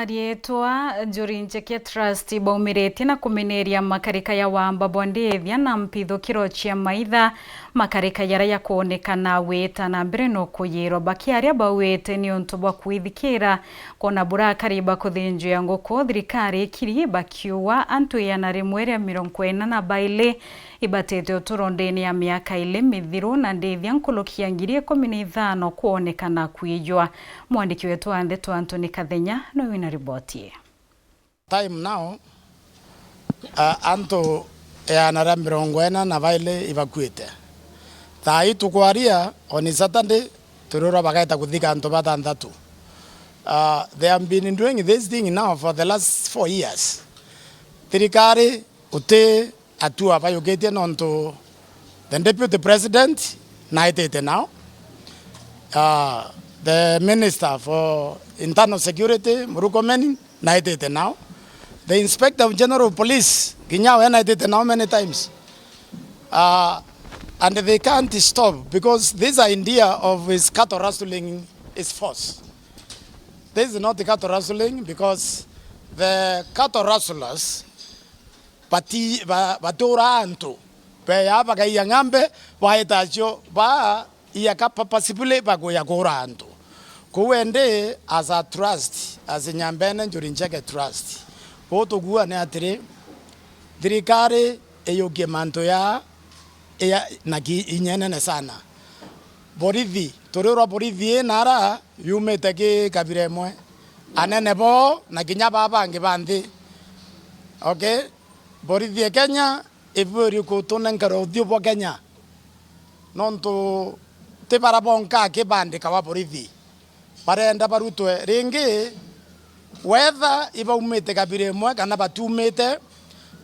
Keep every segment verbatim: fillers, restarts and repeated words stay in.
Ariitwa Njuri Ncheke Trust baumiritie na kumineria makarika ya wamba bwa ndithia na mpithukiro cia maitha, makarika jaria jakwonekana gwita na mbere no kuyirwa. Bakiaria bauite ni untu bwa kwithikira kwona burakari ba kuthinjwa nguku, thirikari ikiri bakiuga antu igana rimwe ria mirongo ina na baili ibatite uturo ndene ya miaka ili mithiru na ndithia nkuruki ya ngiri ikumi na ithano kwonekana kwijwa. Mwandiki wetu wa ndeto Anthony Kathenya nowe wina riboti ii. Time now, uh, antu igana ria mirongo ina na baili ibakuite. Thaa ii tukwaria, on Saturday, turirwa bagaita kuthika antu batanthatu. Uh, they have been doing this thing now for the last four years. Thirikari uti atua bayukitie nontu the deputy president naitite now. Uh, the minister for internal security, Murkomen, naitite now. The inspector of general police, kinya we naitite now many times. Uh, and they can't stop because this idea of his cattle rustling is false. This is not cattle rustling because the cattle rustlers bati-, ba-, batura antu. Beya bagaiya ng'ambe, baita cio ba iyaka purposefully bakuya kura antu. Kou endi as a trust, as Nyambene Njuri Ncheke Trust, buu tugua ni atiri, thirikari iyukie mantu ya, ya na ki-, inya inene sana. Borithi, turirwa borithi ii nara yumite ki kabira imwe. Anene boo na kinya baa bangi ba nthi. Okay? Borithi e Kenya ibwiri kutunenkera uthiu bwa Kenya. Nontu ti bara bonka aki bandikawa borithi. Barenda barutwe ringi, whether ibaumite kabira imwe kana batiumite,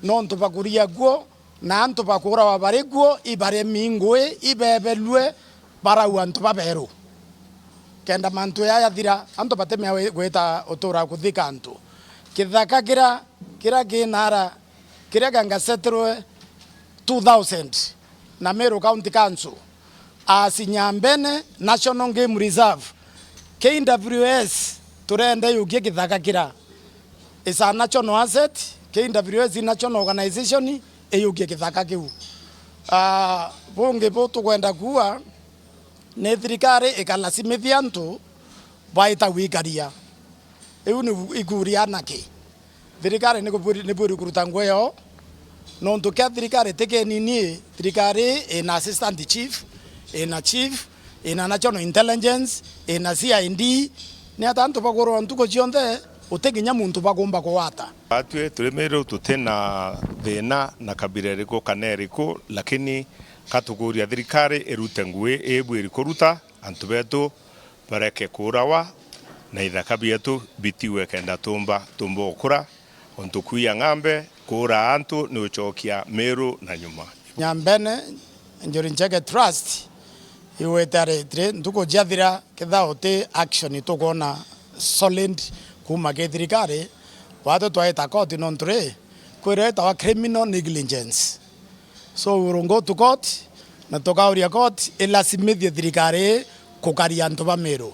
nontu bakuria kuo, na antu bakuurawa bari kuo, ibaremi ngui, ibebelue, barau antu baberu. Kenda mantu jaa jathira, antu batimea wi-, gwita utura kuthika antu. Kithaka kira, kira ki nara, kiria kiangasetirwe two thousand na Meru County Council, as Nyambene National Game Reserve, K W S, turenda yukie kithaka kira. It's a national asset, K W S National Organization iyukie kithaka kiu. Ah, bungi bu tukwenda kuuga, ni thirikari ikalasimithia antu baita gwikaria. Iu ni ikuuria anaki. Thirikari ni kubwiri-, ni bwiri kuruta ngugi yoo, nontu kia thirikari ti kinini. Thirikari ina assistant chief, ina chief, ina national intelligence, ina C I D. Ni ata antu bakurwa ntuku cionthe, uti kinya muntu bakumba kugwata? Atwi turi Meru tuti na thina na kabira iriku kana iriku, lakini ka tukuuria thirikari irute ngugi ibwiri kuruta, antu betu bareke kuurawa, na ithaka bietu bitigwe kenda tumba, tumba gukura, untu kwiya ng'ambe, kuura antu ni ucokia Meru na nyuma. Nyambene Njuri Ncheke Trust igwite ari atiri, ntuku ciathira, kethira uti action tukwona solid kuuma ki thirikari, watu twaita koti nontu ri, kwirwa itawa criminal negligence. So we will go to court, na tukauria court ilasimithie thirikari kukaria antu ba Meru.